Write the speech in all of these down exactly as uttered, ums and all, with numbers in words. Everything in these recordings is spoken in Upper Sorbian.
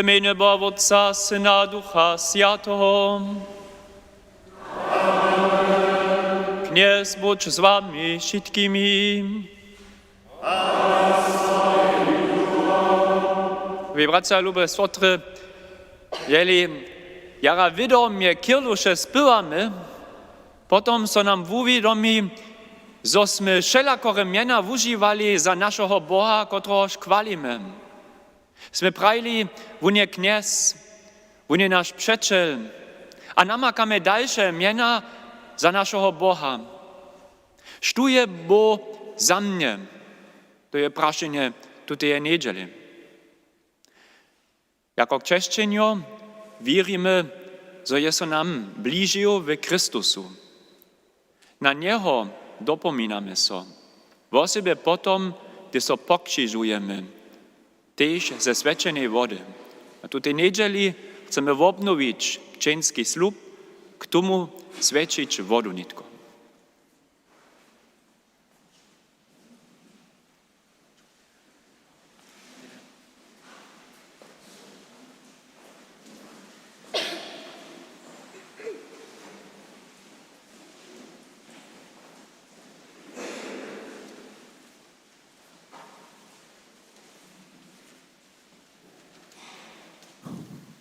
Mjenje Boha Wótca, Syna, Ducha Swjateho. Knjez budź z wami wšitkimi. Wy bratřa, lube sotry, jeli jara wědomje kirluše spěwamy, potom so nam wuwědomi, zo smy wšelakore mjena wužiwali za našeho Boha, kotrehož chwalimy. Smy prajili: Wón je Knjez, wón je naš přećel. A namakamy dalše mjena za našeho Boha. Štó je Bóh za mnje? To je prašenje tuteje njedźele. Jako křesćenjo wěrimy, zo je so nam bližił w Chrystusu. Na njeho dopominamy so, wosebje potom, hdyž so pokřižujemy, tež ze swjećenej wody. A tutej njedźeli chcemy wobnowić křćeński slub, k tomu swjećić wodu nětko.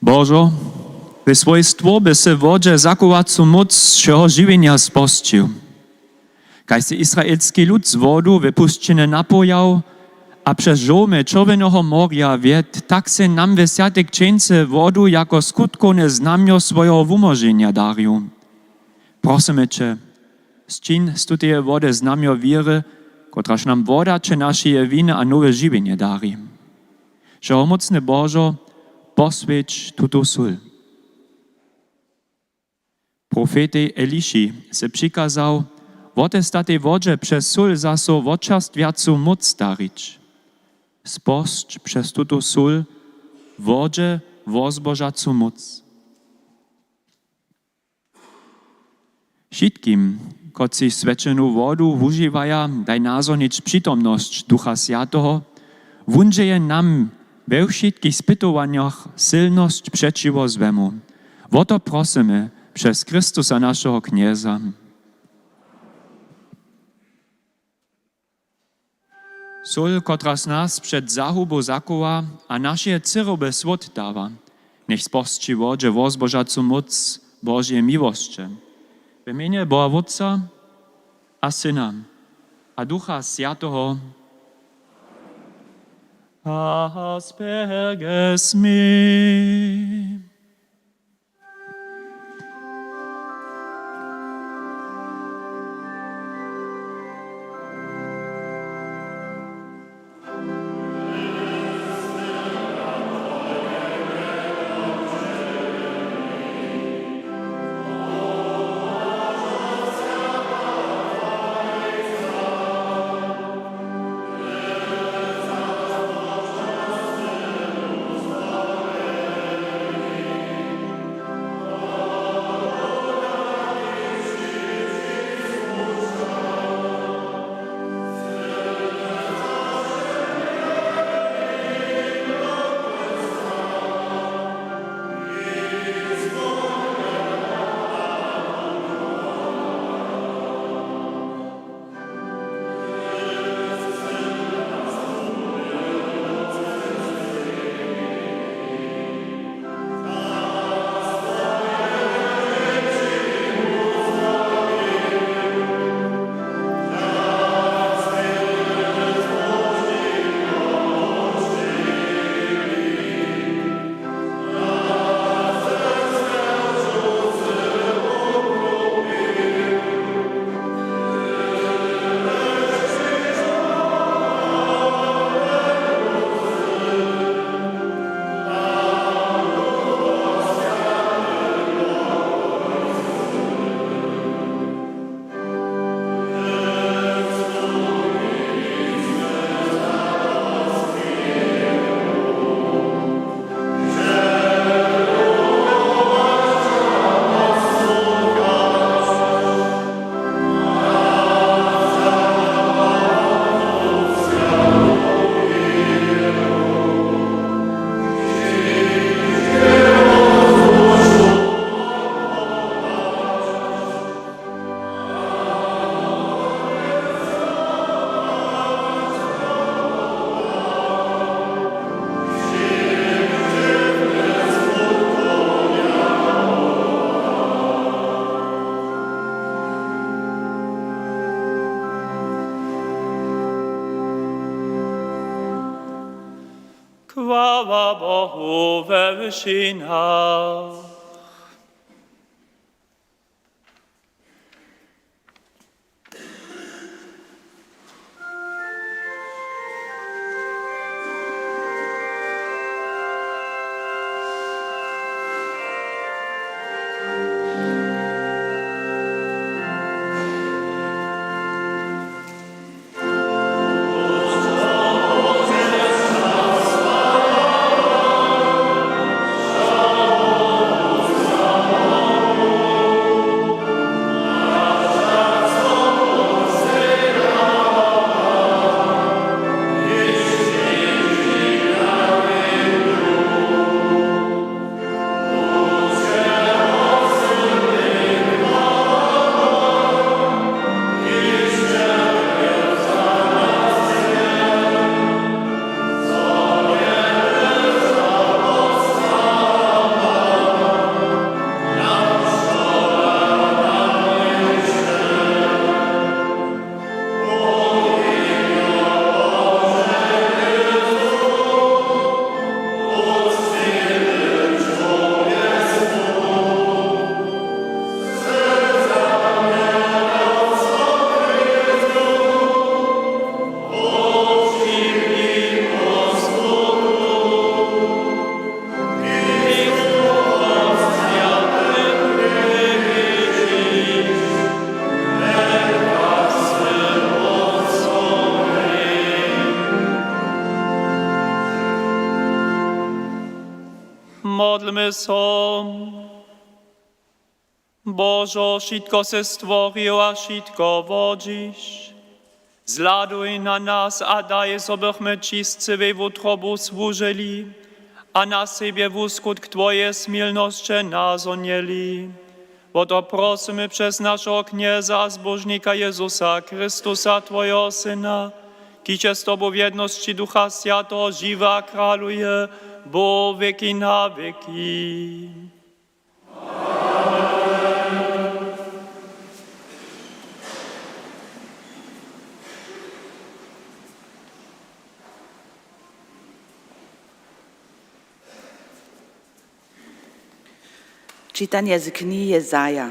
Božo, we swojej stwórbe sy w wodźe zachowacu móc wšeho žiwjenja sposćił. Kaž sy izraelski lud z wodu we pušćinje napojał a přez žołmy Čerwjeneho morja wjedł, tak sy nam we swjatej křćeńce wodu jako skutkowne znamjo swojeho wumóženja darił. Prosymy će, sčin z tuteje wody znamjo wěry, kotraž nam woda přenašeje winy a nowe žiwjenje dari. Wšehomócny Božo, poswjeć tutu sól. Profetej Eliši sy přikazał, wotestatej wodźe přez sól zaso wočerstwjacu móc darić. Sposć přez tutu sól wodźe wozbožacu móc. Wšitkim, kotřiž swjećenu wodu wužiwaja, daj nazhonić přitomnosć Ducha Swjateho. Wón dźe je nam we wšitkich spytowanjach sylnosć přećiwo złemu. Wo to prosymy přez Chrystusa, našeho Knjeza. Sól, kotraž nas před zahubu zachowa a naše cyroby słód dawa, njech sposći wodźe wozbožacu móc Božeje miłosće. W mjenje Boha Wótca a Syna a Ducha Swjateho. Asperges mi. hřešinach. Modlmy so. Božo, wšitko sy stworił a wšitko wodźiš. Zhladuj na nas a daj, zo bychmy ći z cyłej wutrobu słužili a na sebje wuskutk twojeje smilnosće nazhonjeli. Wo to prosymy přez našeho Knjeza a Zbóžnika Jezusa Chrystusa, twojeho Syna, kiž je z tobu w jednosći Ducha Swjateho žiwy a kraluje, Bóh, wěki na wěki. Čitanje z knihi Jezaja.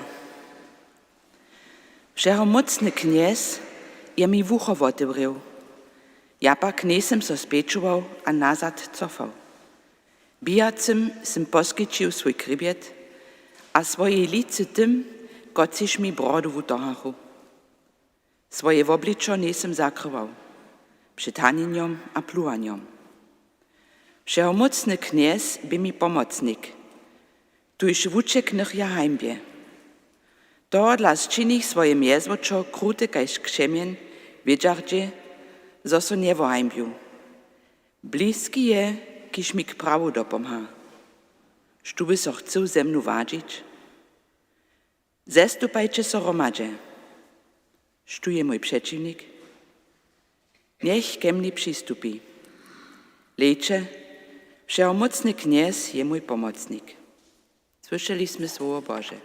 Wšehomócny Knjez je mi wucho wotewrěł. Ja pak njejsym so spjećował a nazad cofał. Bijacym sym poskićił swój chribjet a swóje licy tym, kotřiž mi brodu wutohachu. Swóje wobličo njejsym zakrywał před hanjenjom a pluwanjom. Wšehomócny Knjez bě mi pomocnik, tuž wućeknych ja hańbje. Tohodla sčinich swóje mjezwočo krute kaž křemjen, wědźardźe, zo so njewohańbju. Bliski je, kiž mi k prawu dopomha. Štó by so chcył ze mnu wadźić? Zestupajće so hromadźe. Štó je mój přećiwnik? Njech ke mni přistupi. Hlejće, Wšehomócny Knjez je mój pomocnik. Słyšeli smy Słowo Bože.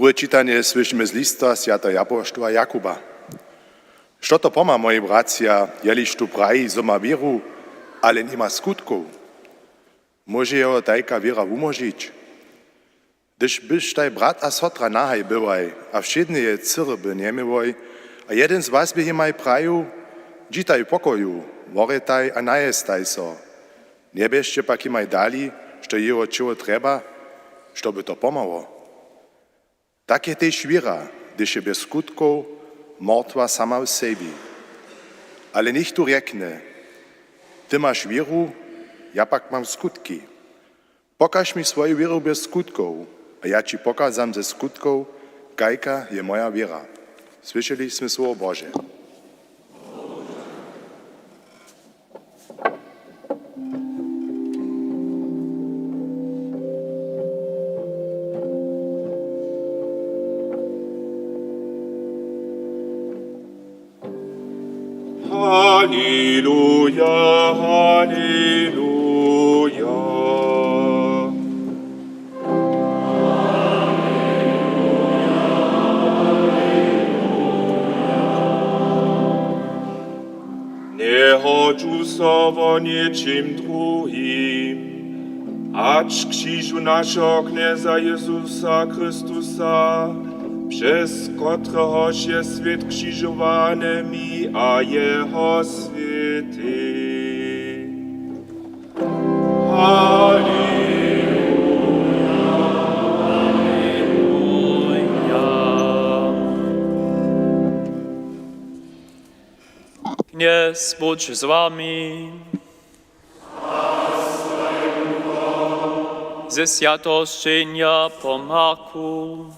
Dobre čitanje słyšimy z lista swjateho apoštoła Jakuba. Što to pomha, moji bratřa, jeliž štó praji, zo ma wěru, ale něma skutkow? Móže jeho tajka wěra wumóžić? Hdyž byštaj brat a sotra nahaj byłaj a wšědneje cyry by njeměłoj a jedyn z was by jimaj prajił: „Dźitaj w pokoju, worjetaj a najestaj so”, njebjesće pak jimaj dali, što jeho ćěło trjeba, što by to pomhało? Tak je tež wěra, hdyž je bjez skutkow, mortwa sama w sebi. Ale něchtó rjekny: „Ty maš wěru, ja pak mam skutki. Pokaž mi swoju wěru bjez skutkow, a ja ći pokazam ze skutkow, kajka je moja wěra.” Słyšeli smy słowo Bože. Haleluja, haleluja. Njehodźu so wo něčim druhim, hač křižu našeho Knjeza Jezusa Chrystusa, přez kotrehož je swět křižowany, mi a jeho swětej. Haleluja, haleluja. Knjez budź z wami. Ze swjatosćenja po Marku.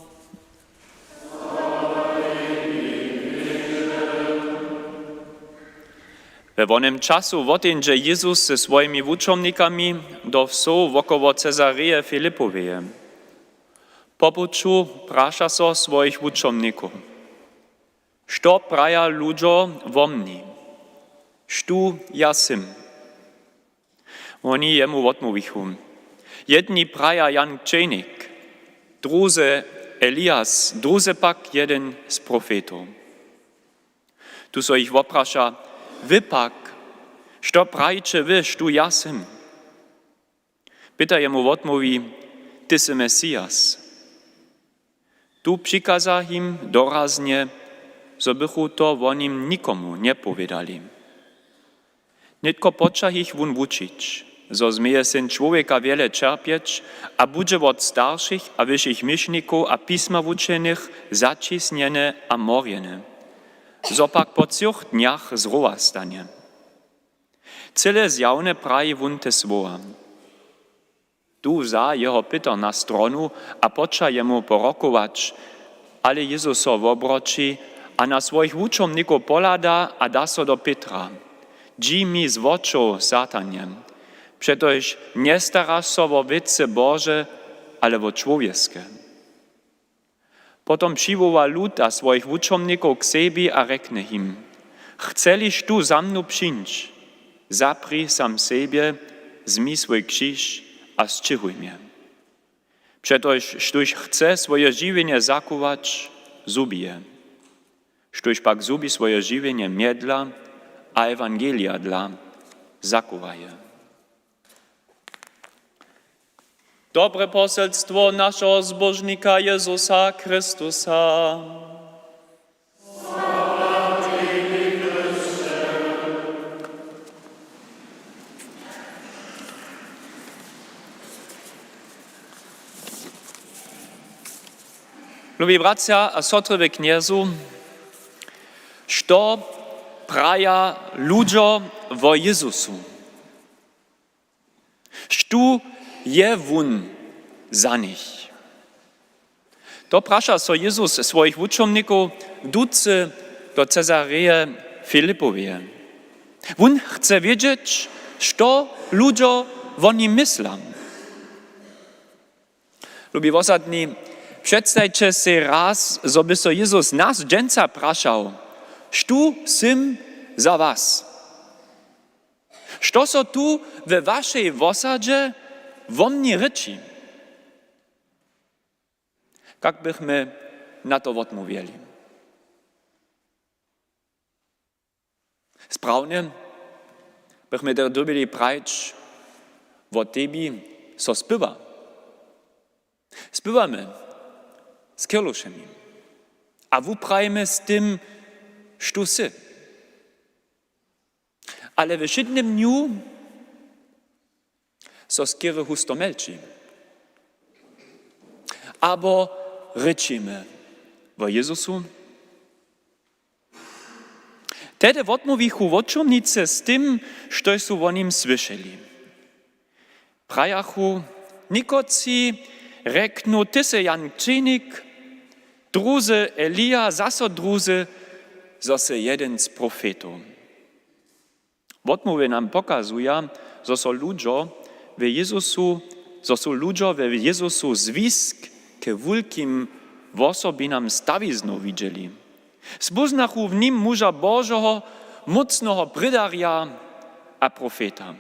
We wonym času woteńdźe Jezus ze swojimi wučomnikami do wsow wokoło Cezareje Filipoweje. Po puću praša so swojich wučomnikow: „Što praja ludźo wo mni? Štó ja sym?” Woni jemu wotmołwichu: „Jedni praja Jan Křćenik, druzy Elias, druzy pak jedyn z profetow.” Tu so jich wopraša: „Wy pak, što prajiće wy, štó ja sym?” Pětr jemu wotmołwi: „Ty sy Mesias.” Tu přikaza jim doraznje, zo bychu to wo nim nikomu njepowědali. Nětko poča jich wón wučić, zo změje Syn čłowjeka wjele ćerpjeć a budźe wot staršich a wyšich měšnikow a pismawučenych zaćisnjeny a morjeny, zo pak po třoch dnjach z rowa stanje. Cyle zjawne praji wón te słowa. Tu wza jeho Pětr na stronu a poča jemu porokować, ale Jezus so wobroći a na swojich wučomnikow pohlada a da so do Pětra: „Dźi mi z wočow, Satanje, přetož njestaraš so wo wěcy Bože, ale wo čłowjeske.” Potom přiwoła lud a swojich wučomnikow k sebi a rjekny jim: „Chceliš tu za mnu přińć, zaprij sam sebje, wzmi swój křiž a sćěhuj mje. Přetož štóž chce swoje žiwjenje zachować, zhubi je. Štóž pak zhubi swoje žiwjenje mje dla a ewangelija dla, zachowa je.” Dobre poselstwo našeho Zbóžnika Jezusa Chrystusa. Lubi bratřa a sotry we Knjezu, što praja ludźo wo Jezusu? Štó je wón za nich? To praša so Jezus swojich wučomnikow, ducy do Cezareje Filipoweje. Wón chce wědźeć, što ludźo wo nim mysla. Lubi wosadni, předstajće sej raz, zo by so Jezus nas dźensa prašał: „Štó sym za was? Što so tu we wašej wosadźe wo mni rěči?” Kak bychmy na to wotmołwjeli? Sprawnje bychmy dyrbjeli prajić: Wot tebi so spywa. Spěwamy z kěrlušemi a wuprajimy z tym, štó sy. Ale we wšědnym dnju so skerje husto mjelči. Abo rěčimy wo Jezusu. Tehdy wotmołwichu wučomnicy z tym, štož su wo nim słyšeli. Prajachu: Někotři rjeknu, ty sy Jan Křćenik, druzy Elija, zaso druzy, zo sy jedyn z profetow. Wotmołwy nam pokazuja, zo so ludźo w Jezusu, zo su ludźo we Jezusu zwisk k wulkim wosobinam stawiznow widźeli. Spóznachu w nim muža Božeho, mócneho prědarja a profeta.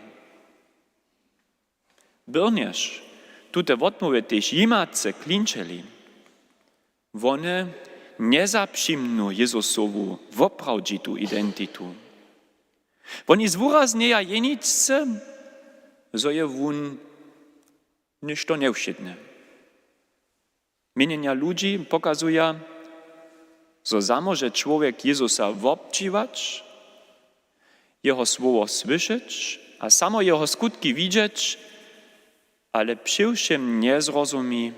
Byrnjež tute wotmołwy tež jima chce klinčeli, wone njezapřimnu Jezusowu woprawdźitu identitu. Woni zwuraznjeja jeničce, zo je wón něšto njewšědny. Měnjenja ludźi pokazuja, zo zamóže čłowjek Jezusa wobdźěłać, jeho słowo słyšeć a samo jeho skutki widźeć, ale přewšěm njezrozumi,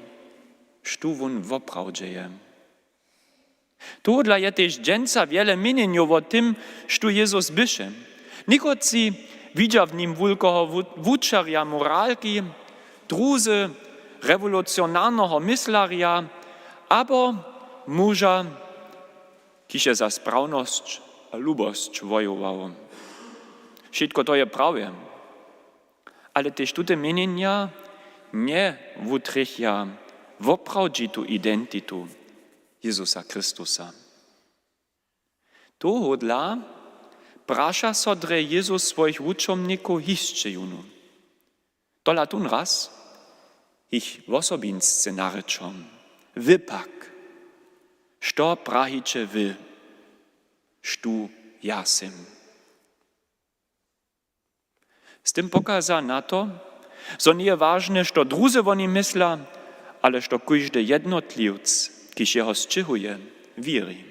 štó wón woprawdźe je. Tohodla je tež dźensa wjele měnjenjow wo tym, štó Jezus běše. Někotři widźa w nim wulkeho wu-, wučerja moralki, druzy rewolucionarneho myslarja abo muža, kiž je za sprawnosć a lubosć wojował. Wšitko to je prawje. Ale tež tute měnjenja njewutrěchja woprawdźitu identitu Jezusa Chrystusa. Tohodla praša so drje Jezus swojich wučomnikow hišće jónu. Tola tón raz jich wosobinsce narěčo: Wy pak, što prajiće wy, štó ja sym? Z tym pokaza na to, zo njeje wažne, što druzy wo nim mysla, ale što kóždy jednotliwc, kiž jeho sćěhuje, wěri.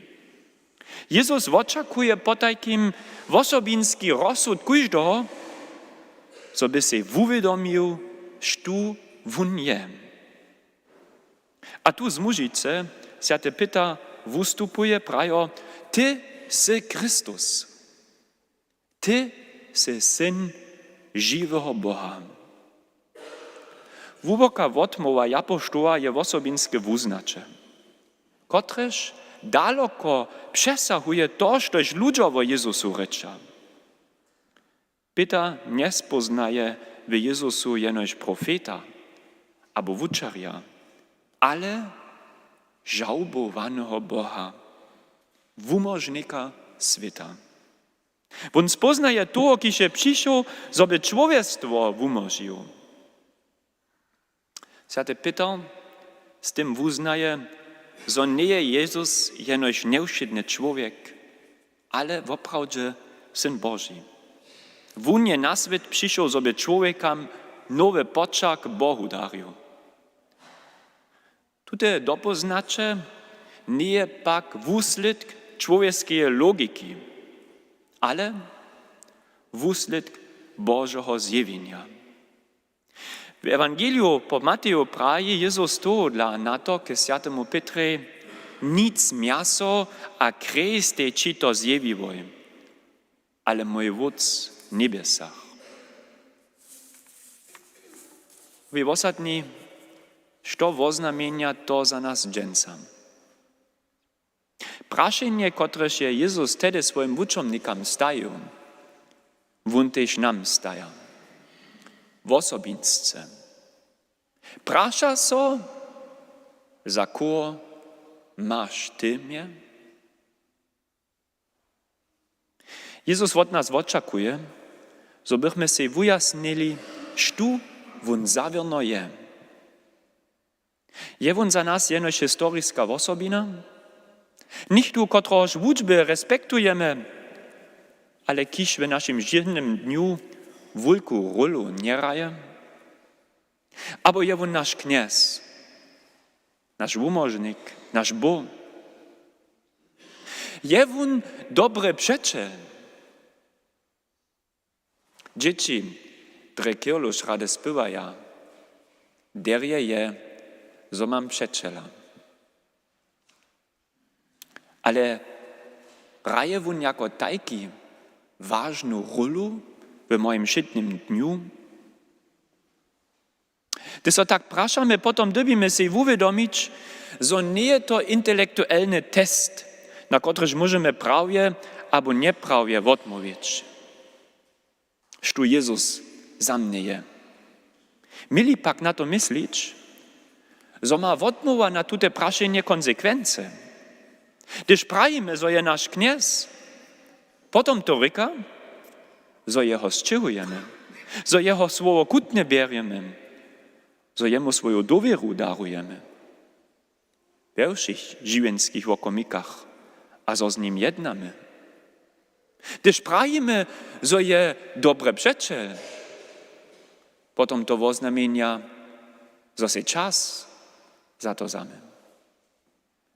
Jezus wočakuje potajkim wosobinski rozsud kóždeho, zo by sej wuwědomił, štó wón je. A tu z Łužicy swjaty Pěter wustupuje, prajo: Ty sy Chrystus. Ty sy Syn žiweho Boha. Hłuboka wotmołwa japoštoła je wosobinske wuznaće, kotrež daloko přesahuje to, štož ludźo wo Jezusu rěča. Pěter njespóznaje w Jezusu jenož profeta abo wučerja, ale žałbowaneho Boha, wumóžnika swěta. Wón spóznaje toho, kiž je přišoł, zo by čłowjestwo wumóžił. Swjaty Pěter z tym wuznaje, zo njeje Jezus jenož njewšědny čłowjek, ale woprawdźe Syn Boži. Wón je na swět přišoł, zo by čłowjekam nowy poćah k Bohu darił. Tute dopóznaće njeje pak wuslědk čłowjeskeje logiki, ale wuslědk Božeho zjewjenja. W ewangeliju po Mateju praji Jezus tohodla na to k swjatemu Pětrej: Nic mjaso a krej stej ći to zjewiłoj, ale mój Wótc w njebjesach. Wy wosadni, što woznamjenja to za nas dźensa? Prašenje, kotrež je Jezus tehdy swojim wučomnikam stajił, wón tež nam staja. Wosobinsce praša so: Za koho maš ty mje? Jezus wot nas wočakuje, zo bychmy sej wujasnili, štó wón zawěrno je. Je wón za nas jenož historiska wosobina? Něchtó, kotrehož wučby respektujemy, ale kiž w našim žitnym dnju wulku rólu njehraje? Abo je wón naš Knjez, naš Wumóžnik, naš Bóh? Je wón dobry přećel? Dźěći drje kerluš rady spěwaja: Derje je, zo mam přećela. Ale hraje wón jako tajki wažnu rólu w mojim wšědnym dnju? Hdyž so tak prašamy, potom dyrbimy sej wuwědomić, zo njeje to intelektuelny test, na kotryž móžemy prawje abo njeprawje wotmołwić, štó Jezus za mnje je. Měli pak na to myslić, zo ma wotmołwa na tute prašenje konsekwency. Hdyž prajimy, zo je naš Knjez, potom to rěka, zo jeho sćěhujemy, zo jeho słowo chutnje bjerjemy, zo jemu swoju dowěru darujemy we wšěch žiwjenskich wokomikach a zo z nim jednamy. Hdyž prajimy, zo je dobry přećel, potom to woznamjenja, zo sej čas za to wzamy,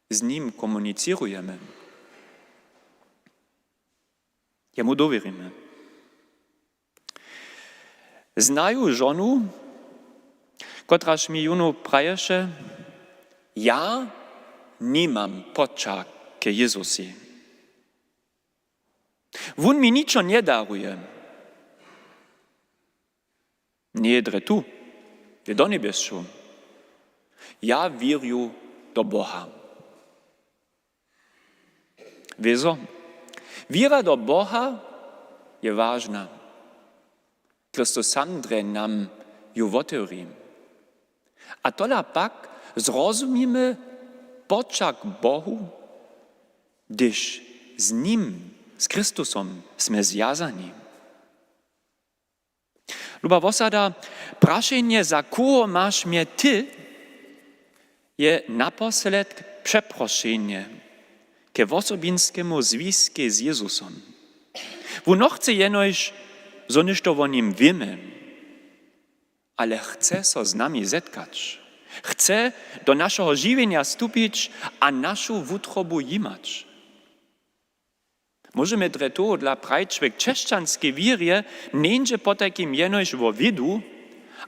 z nim komunicěrujemy, jemu dowěrimy. Znaju žonu, kotraž mi jónu praješe: Ja nimam poćah k Jezusej. Wón mi ničo njedaruje. Njeje drje tu, je do njebjesću. Ja wěrju do Boha. Wězo, wěra do Boha je wažna. Chrystus sam drje nam ju wotewri. A tola pak zrozumimy poćah k Bohu, hdyž z nim, z Chrystusom smy zwjazani. Luba wosada, prašenje, za koho maš mje ty, je naposledk přeprošenje ke wosobinskemu zwiskej z Jezusom. Wón nochce jenož, zo něšto wo nim wěmy, ale chce so z nami zetkać. Chce do našeho žiwjenja stupić a našu wutrobu jimać. Móžemy drje tohodla prajić, w křesćanskej wěrje njeńdźe potajkim jenož wo wědu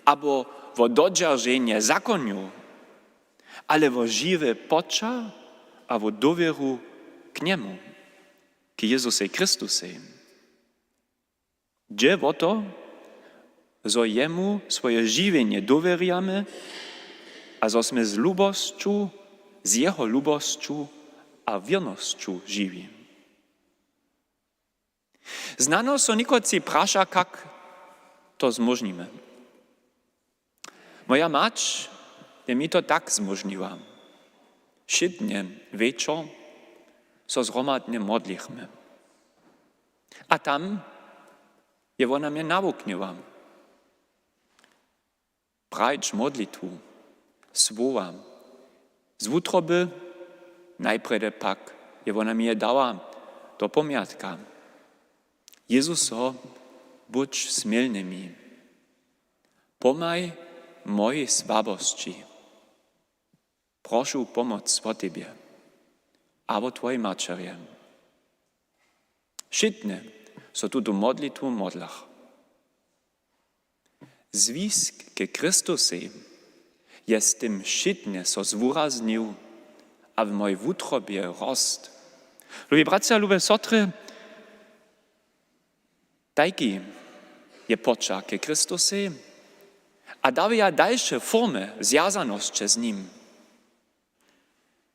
abo wo dodźerženje zakonjow, ale wo žiwy poćah a wo dowěru k njemu, k Jezusej Chrystusej. Dźe wo to, zo jemu swoje žiwjenje dowěrjamy a zo smy z lubosću, z jeho lubosću a wěrnosću žiwi. Snano so někotři praša, kak to zmóžnimy. Moja mać je mi to tak zmóžniła. Wšědnje wječor so zhromadnje modlichmy. A tam je wona mje nawuknyła prajić modlitwu, słowa z wutroby, najprjedy pak je wona mi je dała do pomjatka: Jezuso, budź smilny mi. Pomhaj mojej słabosći. Prošu pomoc wo tebje a wo twojej maćerje. Wšědnje so tutu modlitwu modlach. Zwisk ke Chrystusej je z tym wšědnje so zwuraznił a w mojej wutrobje rost. Lubi bratřa, lube sotry, tajki je poćah ke Chrystusej a dawja dalše formy zwjazanosće z nim.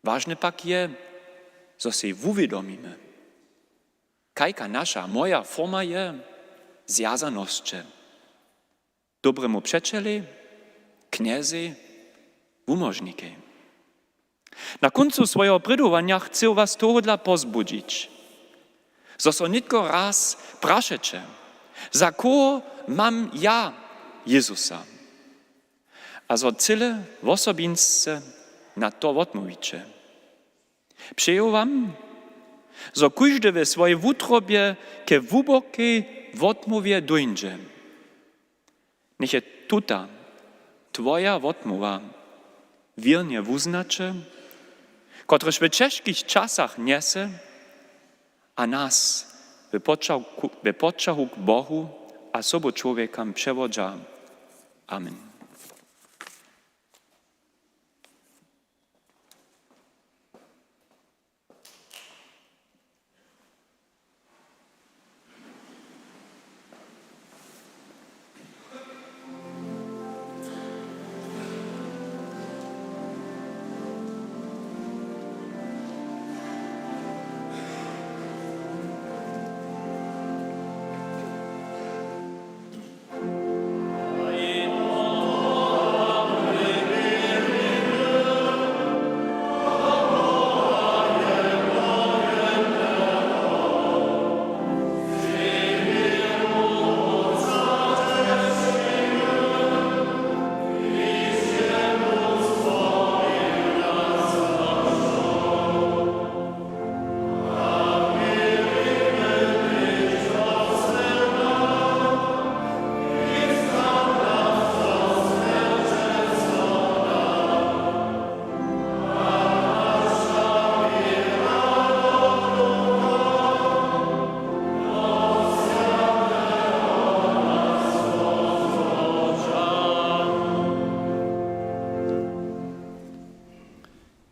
Wažne pak je, zo sej wuwědomimy, kajka naša, moja forma je zwjazanosće dobremu přećelej, Knjezej, Wumóžnikej. Na kóncu swojeho prědowanja chcu was tohodla pozbudźić, zo so nětko raz prašeće: Za koho mam ja Jezusa? a zo cyle wosobinsce na to wotmołwiće. Přeju wam, zo kóždy we swojej wutrobje ke hłubokej wotmołwje dóńdźe. Njech je tuta twoja wotmołwa wěrnje wuznaće, kotryž w ćežkich časach njese a nas w poćahu, w poćahu k Bohu a sobu čłowjekam přewodźa. Amen.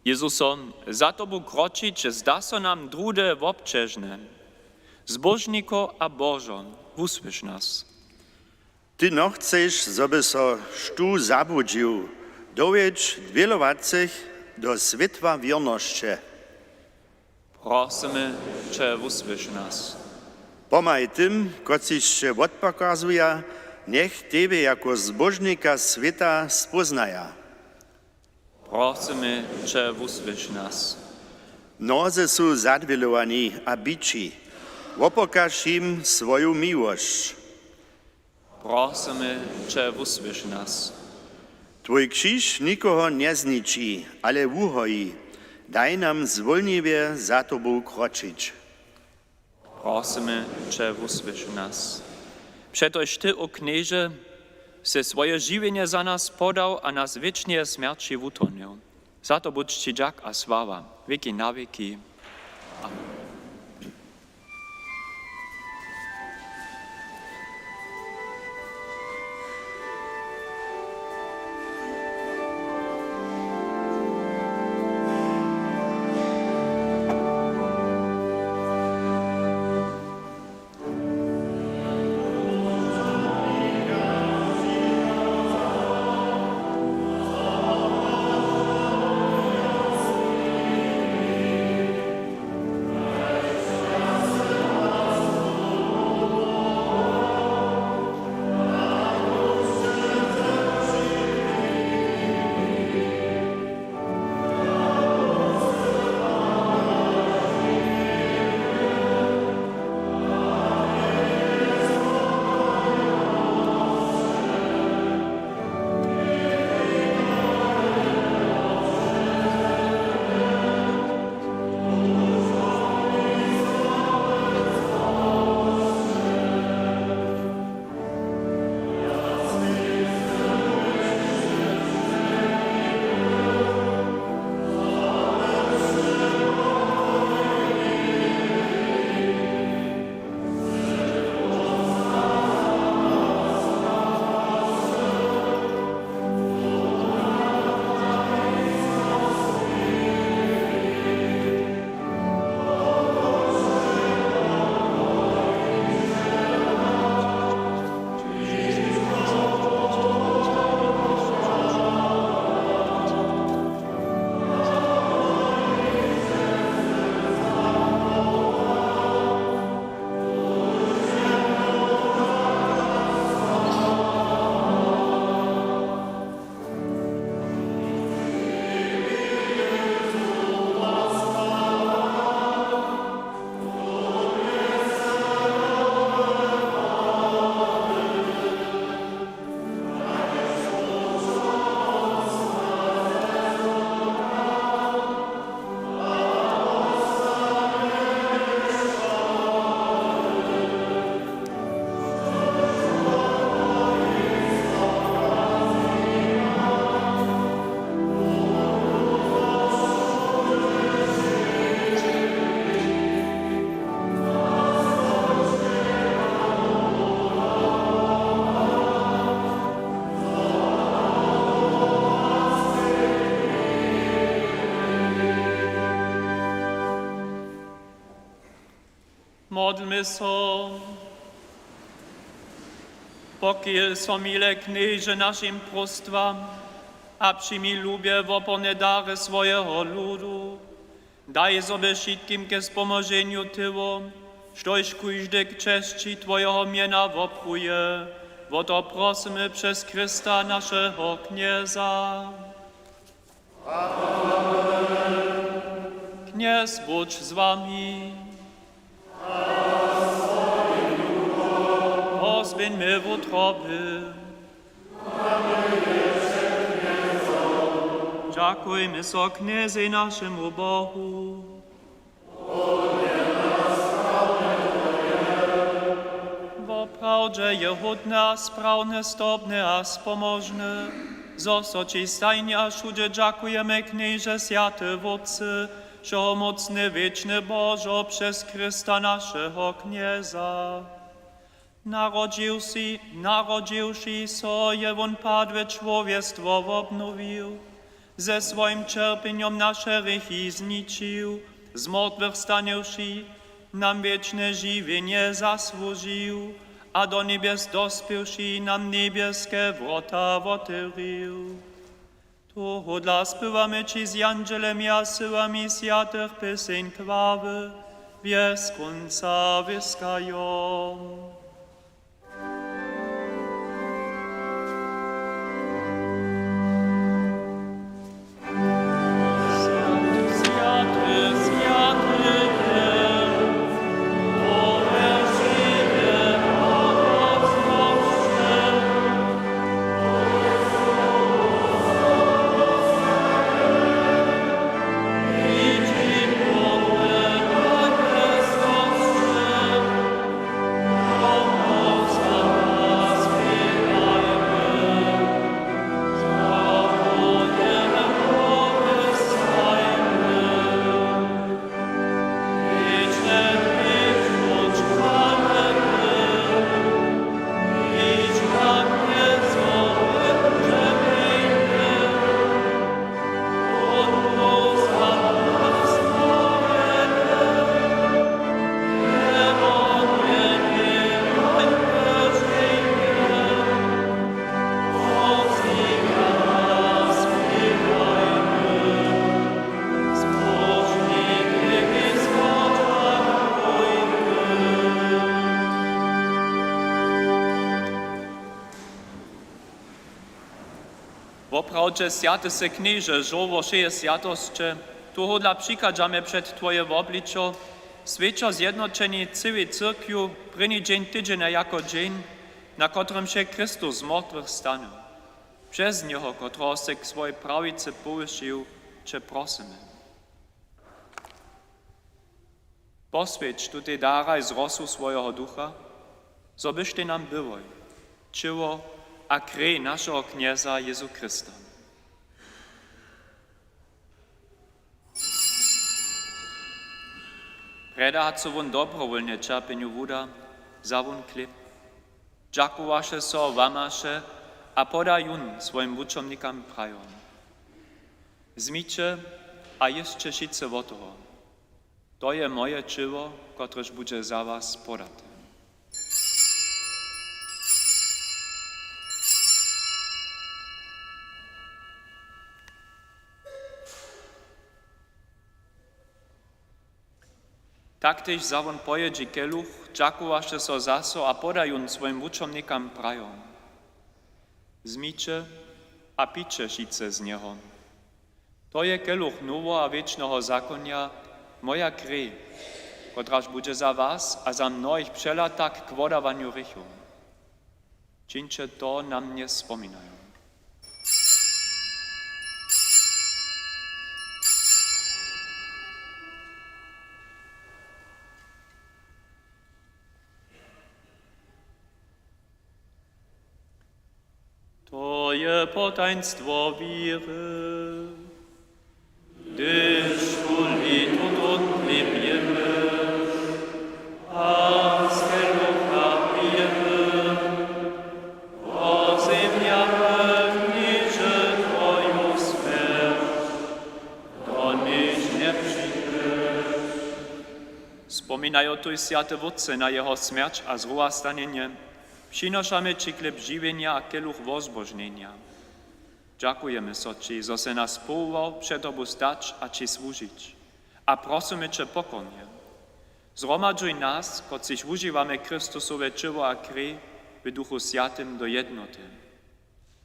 Jezuso, za tobu kročić zda so nam druhdy wobćežne. Zbóžniko a Božo, wusłyš nas. Ty nochceš, zo by so štó zabłudźił, dowjedź dwělowacych do swětła wěrnosće. Prosymy će, wusłyš nas. Pomhaj tym, kotřiž će wotpokazuja, njech tebje jako zbóžnika swěta spóznaja. Prosymy će, wusłyš nas. Mnozy su zadwělowani a bići, wopokaž jim swoju miłosć. Prosymy će, wusłyš nas. Twój křiž nikoho njezniči, ale wuhoji. Daj nam zwólniwje za tobu kročić. Prosymy će, wusłyš nas. Přetož ty, o Knježe, sy swoje žiwjenje za nas podał a nas wěčneje smjerći wutronił. Za to budź ći dźak a sława wěki na wěki. Amen. Modlmy so. Pochil so, mile Knježe, našim próstwam a přijmi lubje woporne dary swojeho ludu. Daj, zo by wšitkim ke spomoženju tyło, štož kóžde k česći twojeho mjena wopruje. Wo to prosymy přez Chrysta, našeho Knjeza. Knjez budź z wami. Pozběhńmy wutroby. Dźakujmy so Knjezej, našemu Bohu. Woprawdźe je hódne a sprawne, stobne a spomožne, zo so ći stajnje a wšudźe dźakujemy, Knježe, swjaty Wótče, wšehomócny, wěčny Božo, přez Chrysta, našeho Knjeza. Narodźiwši, narodźiwši so, je wón padłe čłowjestwo wobnowił, ze swojim ćerpjenjom naše hrěchi zničił, z mortwych stanywši, nam wěčne žiwjenje zasłužił a do njebjes dospěwši, nam njebjeske wrota wotewrił. Tohodla spěwamy ći z jandźelemi a syłami swjatych pěseń chwały, bjez kónca wěskajo. Woprawdźe swjaty sy, Knježe, žórło wšeje swjatosće. Tohodla přichadźamy před twoje wobličo, swjećo zjednoćeni cyłej cyrkwju, prěni dźeń tydźenja jako dźeń, na kotrymž je Chrystus z mortwych stanył. Přez njeho, kotrehož sy k swojej prawicy powyšił, će prosymy. Poswjeć tutej daraj z rosu swojeho Ducha, zo byštej nam byłoj ćěło a krej našeho Knjeza Jezu Chrysta. Prjedy hač so wón dobrowólnje ćerpjenju wuda, wza wón chlěb, dźakowaše so, łamaše a poda jón swojim wučomnikam, prajo: Wzmiće a jěsće wšitcy wot toho. To je moje ćěło, kotrež budźe za was podate. Tak tež wza wón po jědźi keluch, dźakowaše so zaso a poda jón swojim wučomnikam, prajo: Wzmiće a pijće wšitcy z njeho. To je keluch noweho a wěčneho zakonja, moja krej, kotraž budźe za was a za mnohich přelata k wodawanju hrěchow. Čińće to na mnje spominajo. To je potajnstwo wěry. Hdyž tu lětu tutón chlěb jěmy a z kelucha pijemy, wozjemjamy, Knježe, twoju smjerć, doněž njepřińdźeš. Spominajo tuž, swjaty Wótče, na jeho smjerć a zrowastanjenje, přinošamy ći chlěb žiwjenja a keluch wozbožnjenja. Dźakujemy so ći, zo sy nas powołał před tobu stać a ći słužić. A prosymy će pokornje: Zhromadźuj nas, kotřiž wužiwamy Chrystusowe ćěło a krej, w Duchu Swjatym do jednoty.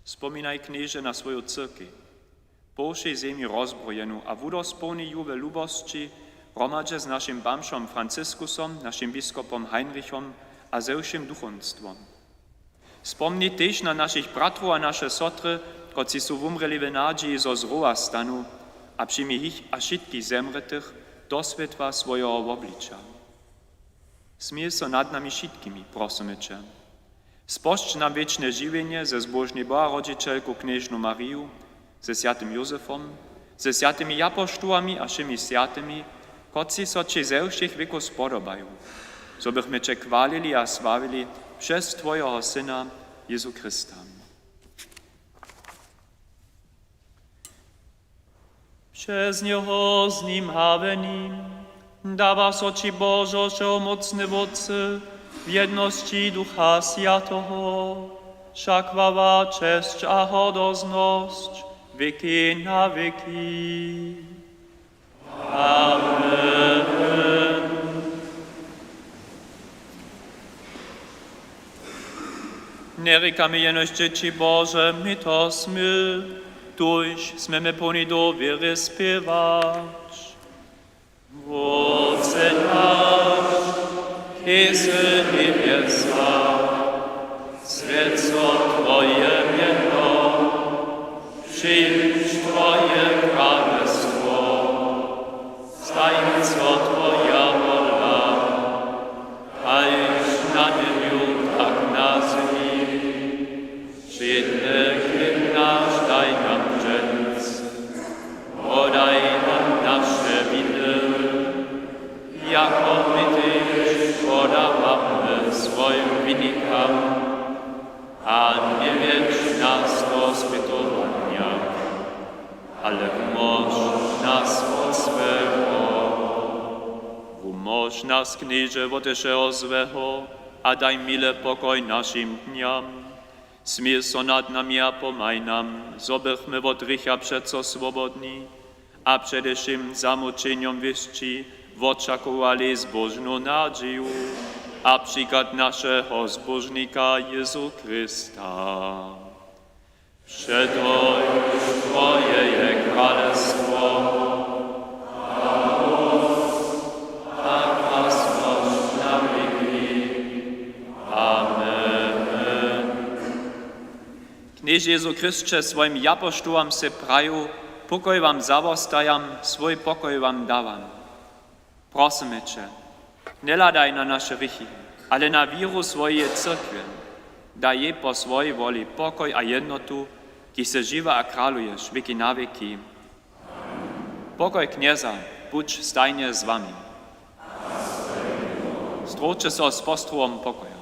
Spominaj, Knježe, na swoju cyrkej, po wšej zemi rozbrojenu, a wudospołni ju we lubosći hromadźe z našim bamžom Franciskusom, našim biskopom Heinrichom a ze wšěm duchowstwom. Spomni tež na našich bratrow a naše sotry, kotřiž su wumrěli w nadźiji, zo zrowastanu, a přijmi jich a wšitkich zemrětych do swětła swojeho wobliča. Smil so nad nami wšitkimi, prosymy će. Spožč nam wěčne žiwjenje ze zbóžnej Boharodźićelku knježnu Mariju, ze swjatym Józefom, ze swjatymi japoštołami a wšěmi swjatymi, kotřiž so ći ze wšěch wěkow spodobaju, zo bychmy će chwalili a sławili přez twojeho Syna Jězu Chrysta. Přez njeho, z nim a w nim dawa so ći, Božo, wšehomócny Wótče, w jednosći Ducha Swjateho, wša chwała, česć a hordoznosć wěki na wěki. Amen. Njerěkamy jenož dźěći Bože, my to smy, tuž smy my połni dowěry spěwać: Wótče naš, kiž sy w njebjesach, swjeć so twoje mjeno, přińdź twoje kralestwo, stań so twoja wola, kaž na njebju, tak na zemi. Wšědny chlěb naš daj nam dźens. Wodaj nam naše winy, jako my tež wodawamy swojim winikam. A njewjedź nas do spytowanja, ale wumóž nas wot złeho. Wumóž nas, Knježe, wot wšeho złeho a daj mile pokoj našim dnjam. Smil so nad nami a pomhaj nam, zo bychmy wot hrěcha přeco swobodni a přede wšěm zamućenjom wěsći wočakowali zbóžnu nadźiju a přichad našeho Zbóžnika Jězu Chrysta. Přetož twoje je kralestwo a móc a krasnosć na wěki. Amen. Knježe Jězu Chrysće, swojim japoštołam sy prajił: Pokoj wam zawostajam, swój pokoj wam dawam. Prosymy će, njehladaj na naše hrěchi, ale na wěru swojeje cyrkwje. Daj jej po swojej woli pokoj a jednotu, kiž sy žiwy a kraluješ wěki na wěki. Pokoj Knjeza budź stajnje z wami. Zdrójće so z postrowom pokoja.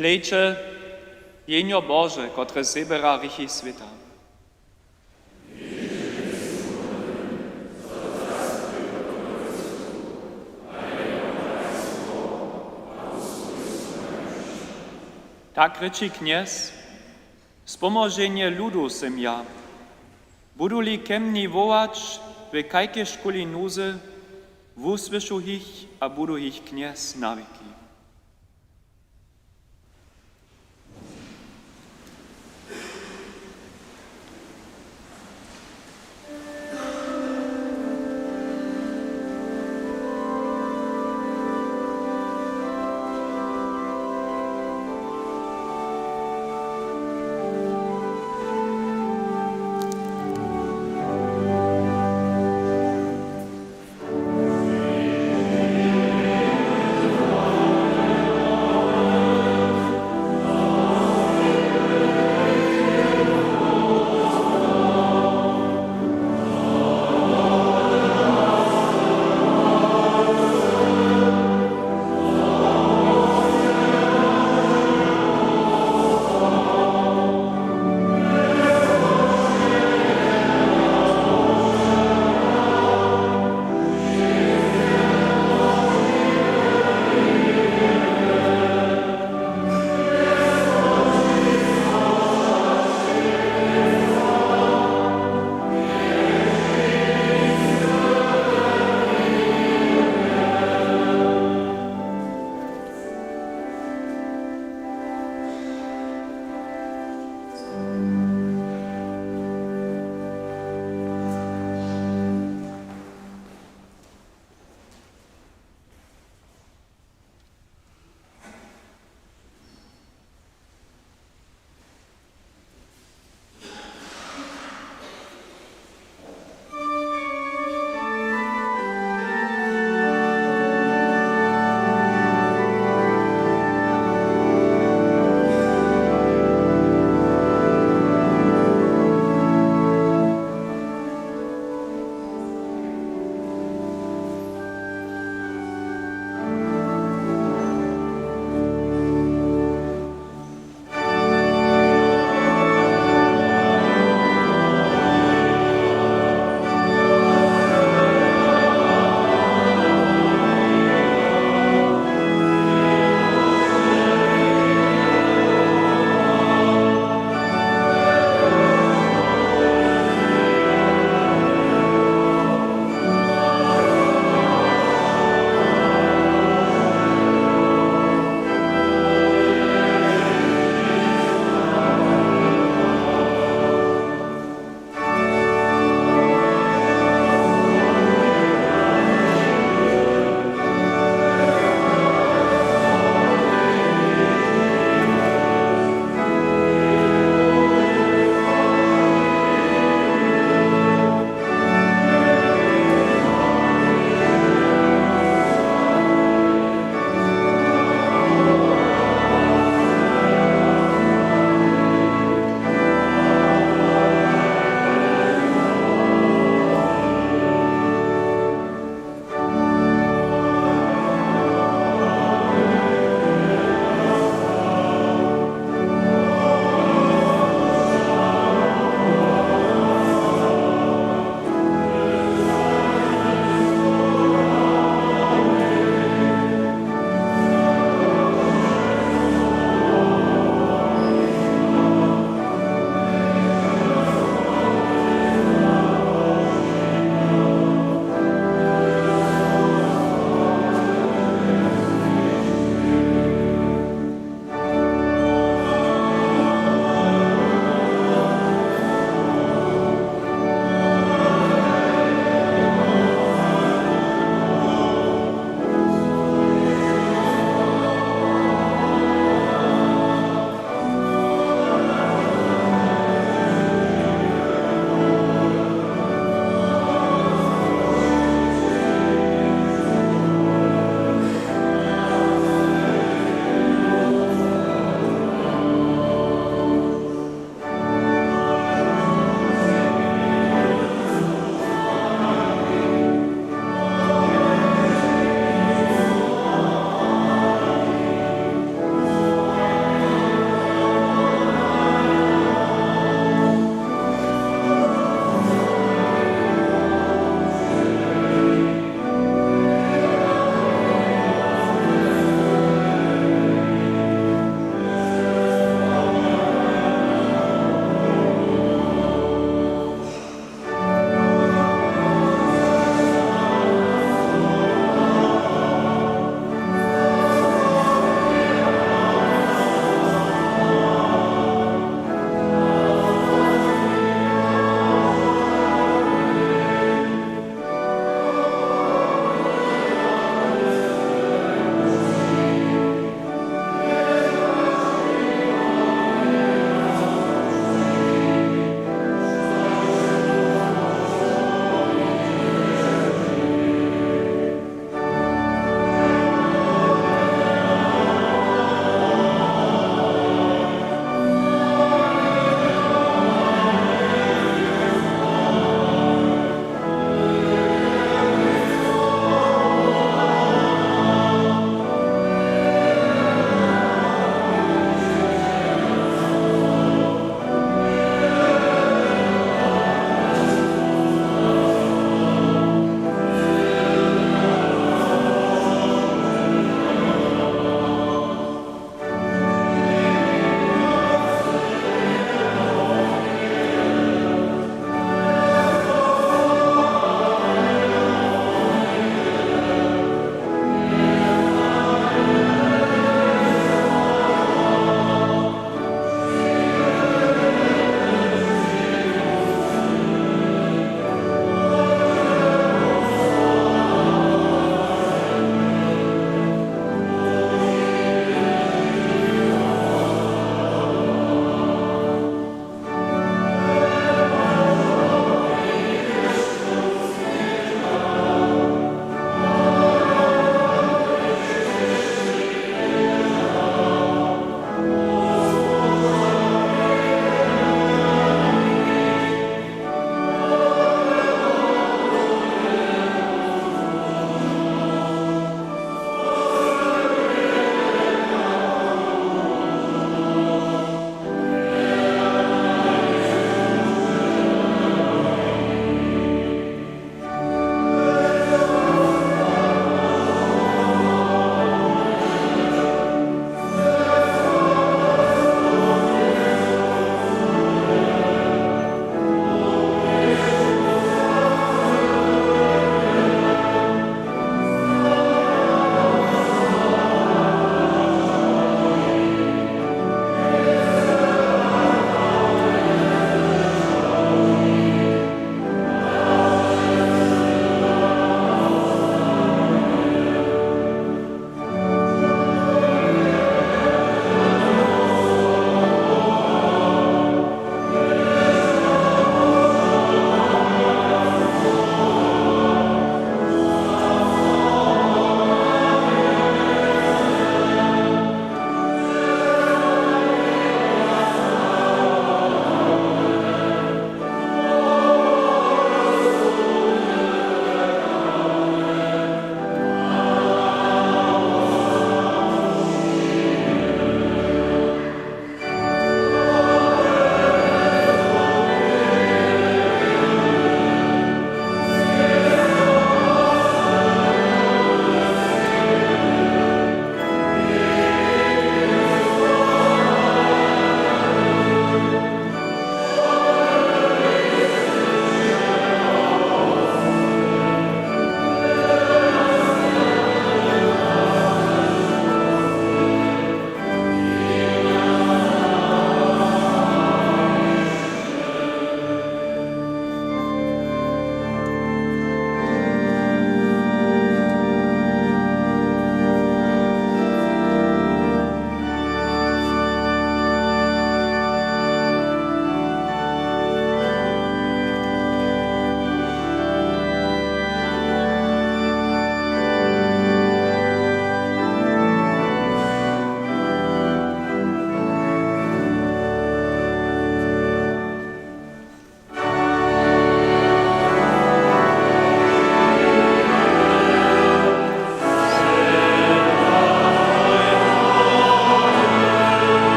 Hlejće, Jehnjo Bože, kotrež zběra hrěchi swěta. Tak rěči Knjez: Spomoženje ludu sym ja. Budu-li ke mni wołać w kajkežkuli nuzy, wusłyšu jich a budu jich Knjez na wěki.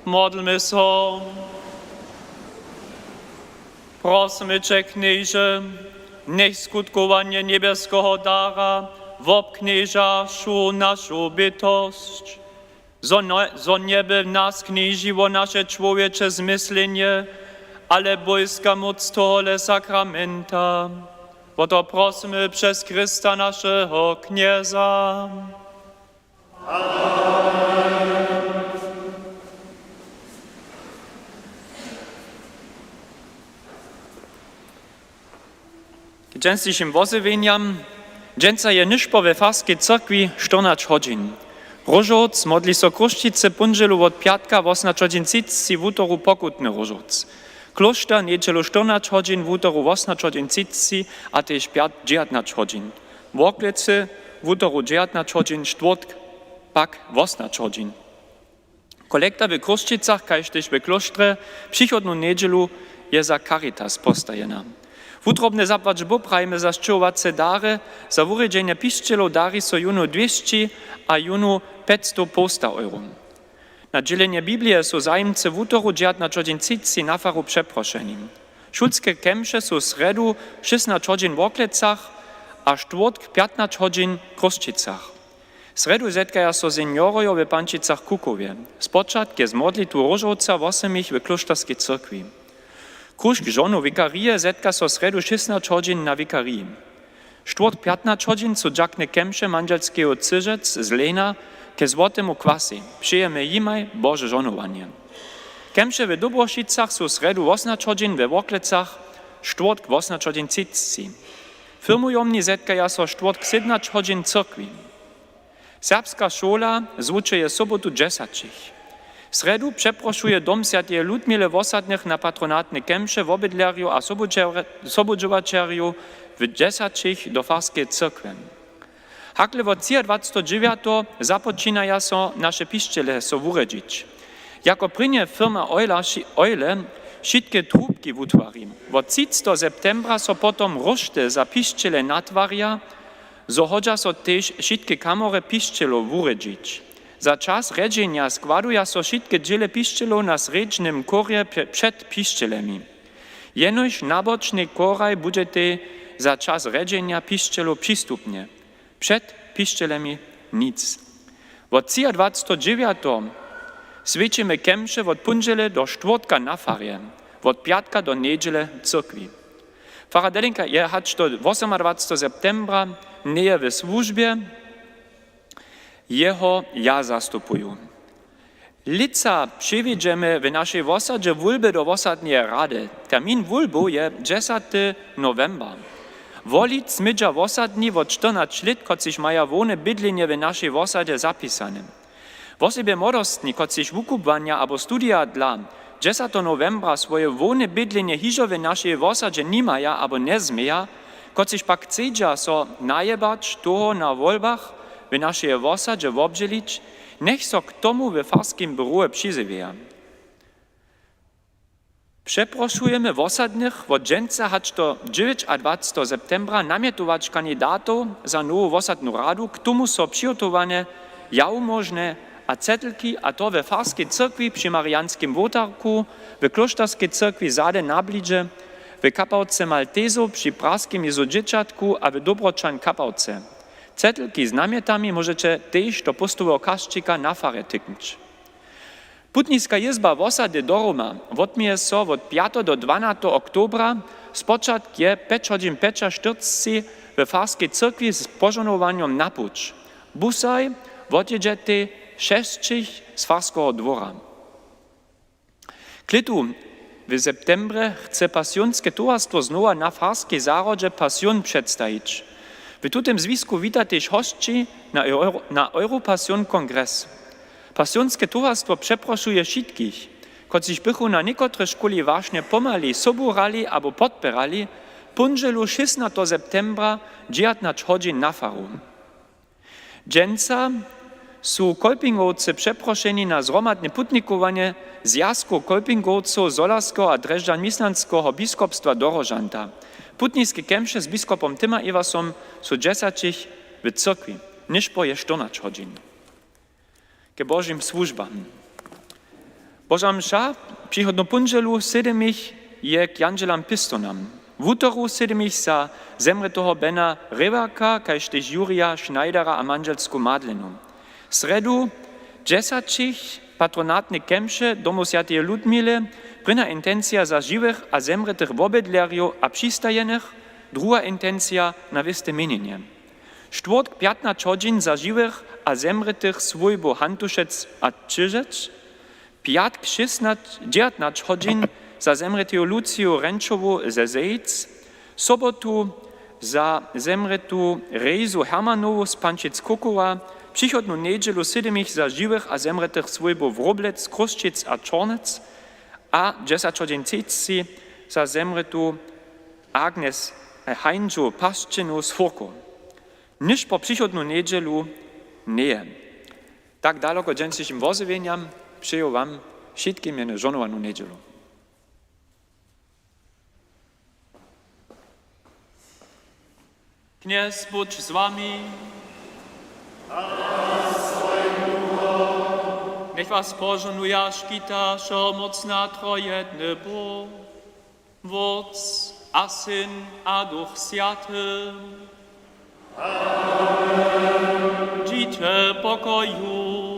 Modlmy so. Prosymy će, Knježe, njech skutkowanje njebjeskeho dara wobknježa wšu našu bytosć, zo, nje, zo njeby w nas knježiło naše čłowječe zmyslenje, ale bójska móc tohole sakramenta. Wo to prosymy přez Chrysta, našeho Knjeza. K dźensnišim wozjewjenjam. Dźensa je nyšpor we farskej cyrkwi štyrnaće hodźin. Róžowc modli so Chrósćicy póndźelu wot pjatka wosomnaće hodźin třiceći, wutoru pokutny róžowc. Klóšter njedźelu štyrnaće hodźin, wutoru wosomnaće hodźin třiceći a tež pjat-, dźewjatnaće hodźin. Worklecy wutoru dźewjatnaće hodźin, štwórtk pak wosomnaće hodźin. Kolekta w Chrósćicach kaž tež w klóštrje přichodnu njedźelu je za Caritas postajena. Wutrobne zapłać Bóh prajimy za sćěhowace dary. Za wurjedźenje pišćelow dari so jónu dwěsći a jónu pjećstow połsta euro. Na dźělenje Biblije su zajimcy wutoru dźewjatnaće hodźin třiceći na faru přeprošeni. Šulske kemše su srjedu šěsnaće hodźin w Worklecach a štwórtk pjatnaće hodźin w Chrósćicach. Srjedu zetkaja so seniorojo w Pančicach-Kukowje. Spočatk je z modlitwu róžowca wosomich w klóšterskej cyrkwi. Kružk žonow wikarije zetka so srjedu šěsnaće hodźin na wikariji. Štwórtk pjatnaće hodźin su dźakne kemše mandźelskeju Cyžec z Lejna ke złotemu kwasej. Přejemy jimaj Bože žonowanje. Kemše w Dobrošicach su srjedu wosomnaće hodźin, we Worklecach štwórtk wosomnaće hodźin třiceći. Firmujomni zetkaja so štwórtk sydomnaće hodźin w cyrkwi. Serbska šoła zwučuje sobotu dźesaćich. Srjedu přeprošuje dom swjateje Ludmile wosadnych na patronatne kemše wobydlerjow a sobudźe-, sobudźěłaćerjow w dźesaćich do farskeje cyrkwje. Hakle wot třiadwaceteho dźewjateho započinaja so naše pišćele so wurjedźić. Jako prěnje firma Euler ši-, Eule wšitke trubki wutwari. Wot třiceteho septembra so potom róšty za pišćele natwarja, zo hodźa so tež wšitke kamory pišćelow wurjedźić. Za čas rjedźenja składuja so wšitke dźěle pišćelow na srjedźnym chórje pře-, před pišćelemi. Jenož nabočny chóraj budźetej za čas rjedźenja pišćelow přistupne. Před pišćelemi nic. Wot třiadwaceteho dźewjateho swjećimy kemše wot póndźele do štwórtka na farje, wot pjatka do njedźele w cyrkwi. Farar Delinka je hač do wosomadwaceteho septembra njeje w słužbje, jeho ja zastupuju. Lětsa přewjedźemy w našej wosadźe wólby do wosadneje rady. Termin wólbow je dźesaty nowember. Wolić smědźa wosadni wot štyrnaće lět, kotřiž maja hłowne bydlenje w našej wosadźe zapisane. Wosebje młodostni, kotřiž wukubłanja abo studija dla dźesateho nowembra swoje hłowne bydlenje hižo w našej wosadźe nimaja abo njezměja, kotřiž pak chcedźa so najebać toho na wolbach w našej wosadźe wobdźělić, njech so k tomu we farskim běrowe přizjewjeja. Přeprošujemy wosadnych, wot dźensa hač do dźewjećadwaceteho septembra namjetować kandidatow za nowu wosadnu radu, k tomu so přihotowane jawmóžne a cetlki, a to we farskej cyrkwi při Marianskim wołtarku, w klóšterskej cyrkwi zady na blidźe, w kapałce Maltezow při praskim Jězu dźěćatku a w Dobroćan kapałce. Cetlki z namjetami móžeće tež do póstoweho kašćika na farje tyknyć. Putniska jězba wosady do Roma wotměje so wot pjateho do dwanateho oktobra. Spočatk je pjeć hodźin pjećaštyrceći we farskej cyrkwi z požohnowanjom na puć. Busaj wotjědźetej šesćich z farskeho dwora. K lětu w septembrje chce Pasionske towarstwo znowa na farskej zahrodźe Pasion předstajić. W tutym zwisku wita tež hosći na Euro-, na Europasion kongres. Pasionske towarstwo přeprošuje wšitkich, kotřiž bychu na někotrych škuli wašnje pomali sobu hrali abo podpěrali, póndźelu šěsnateho septembra dźewjatnaće hodźin na faru. Dźensa su Kolpingowcy přeprošeni na zhromadne putnikowanje Zwjazkow Kolpingowcow Zholarskeho a Drježdźan-Misłanskeho biskopstwa do Rožanta. Putniske kemše z biskopom Tyma Iwasom su dźesaćich w cyrkwi. Nyšpor je štyrnaće hodźin. K Božim słužbam. Boža mša přichodnu póndźelu sydemich je k jandźelam pěstownam. Wutoru sydemich za zemrěteho Bena Rybaka, kaž tež Jurija Schneidera a mandźelsku Madlenu. Srjedu dźesaćich, patronatne kemše domow swjateje Ludmile, prěnja intencija za žiwych a zemrětych wobydlerjow a přistajenych, druha intencija na wěste měnjenje. Štwórtk pjatnaće hodźin za žiwych a zemrětych swójbow Hantušec a Čežeć, pjatk šěsnaće dźewjatnaće hodźin za zemrěteju Luciju Renčowu ze Zejc, sobotu za zemrětu Rejzu Hermanowu z Pančic Kokowa, přichodnu njedźelu sydemich za žiwych a zemrětych swójbow Wróblec, Chrósćic a Čornec a dźesać hodźin třiceći za zemrětu Agnes Hańžow-Pašćinu z Furkow. Niž po přichodnu njedźelu njeje. Tak daloko dźensnišim wozjewjenjam. Přeju wam wšitkim jednu žohnowanu njedźelu. Knjez budź z wami. Njech was požohnuja, škita, wšehomócny a trojedny Bóh, Wótc a Syn a Duch Swjaty. Amen. Dźiće w pokoju.